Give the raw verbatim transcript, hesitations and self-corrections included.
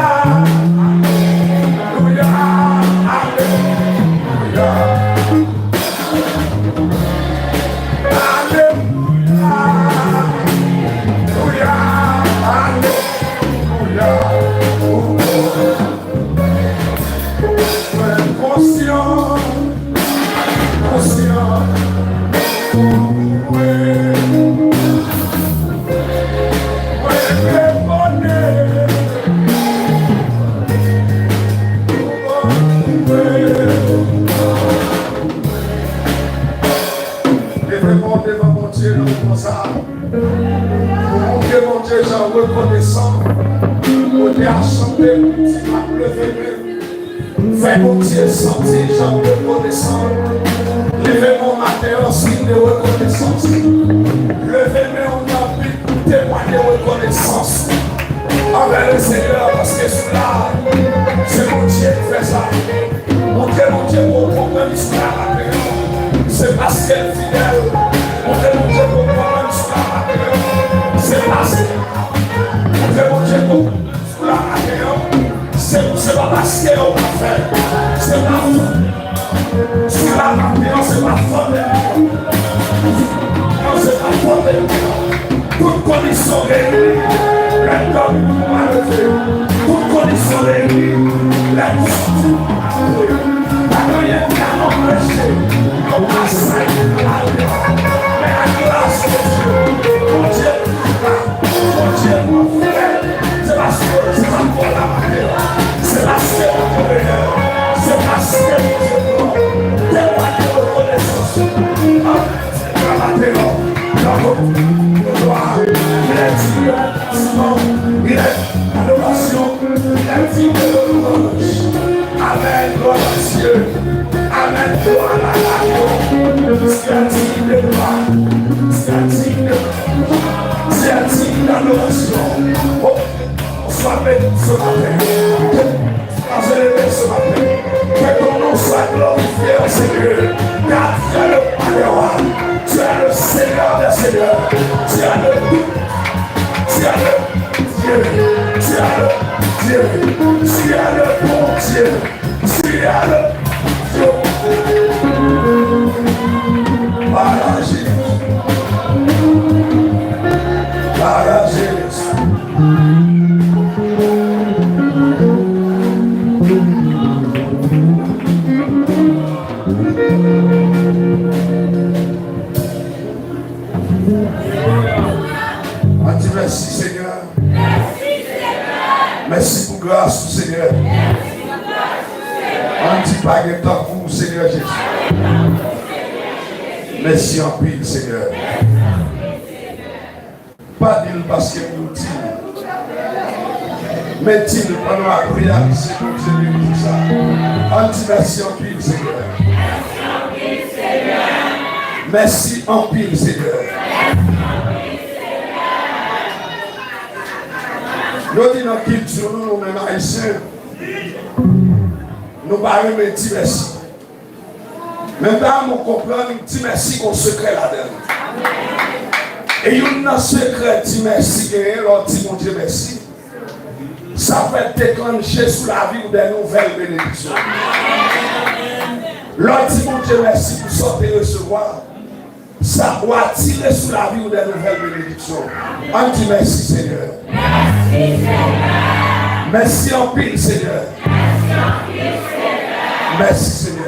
Alelouya, alelouya, alelouya, alelouya. Mwen konsyan, konsyan, mwen, mwen rekonet. Leve men w devan Bondye nan moman sa a. Pou montre Bondye jan w rekonesan. Kote a chante, ti m ap leve men. Fè Bondye santi jan w rekonesan. Leve men w maten an, siy de rekonesans. Leve men w nan bib pou temwaye rekonesans ou anvè le Senyè, paske sou la, se Bondye ki fè sa. Montre Bondye ke w konprann istwa maten an. Se paske l fidèl. Montre Bondye ke w konprann istwa maten an. Se paske, montre Bondye ke w konprann istwa maten an. Se, se pa paske yo pa fè. Se pa fòt. Sou la maten an, se pa fòt. Non, se pa fòt. Tout kondisyon reyini, lè dòmi pou maleve. Tout kondisyon reyini, lè pou sòti pou maleve. Pa gen anyen ki ka anpeche yon pasaj nan lavi a. Men ak gras de Dye, Bondye toujou la. Bondye nou fè. Se paske, se pa pou la maten an. Se paske Bondye reyèl. Se paske Bondye bon. Temwaye rekonesans ou. Anvè Senyè a maten an, nan glwa, il est digne de louange, il est adorasyon, il est digne de louange. Amen, gloire à Dieu. Amen, gloire à Dieu. Tu es digne de gloire. Tu es digne de louange. Tu es digne d'adoration. Oh, sois béni ce matin. Sois élevé ce matin. Que ton nom soit glorifié, Seigneur. Car tu es le roi des rois. Tu es le Seigneur des seigneurs. Tu es le, tu es le Dieu. Tu es le Dieu. Tu es le bon Dieu. Tu es le Dieu. Gloire à Jésus. Gloire à Jésus. Ann di mèsi, Senyè. Mèsi pou gras ou, Senyè. Ann di pa gen tankou ou, Senyè Jezi. Mèsi anpil, Senyè. Pa di l paske m itil. Men di l pandan w ap reyalize Bondye beni pou sa. Ann di mèsi anpil, Senyè. Mèsi anpil, Senyè. Yo di nan kilti nou, nou menm Ayisyen, nou pa renmen di mèsi. Men m ta renmen w konprann, di mèsi gon sekrè ladan l. E youn nan sekrè di mèsi genyen, lè w di Bondye mèsi, sa fè deklanche sou lavi w de nouvèl benediksyon. Lè w di Bondye mèsi pou sa w te resevwa, sa w atire sou lavi w de nouvèl benediksyon. Ann di mèsi, Senyè. Mèsi anpil, Senyè. Mèsi, Senyè.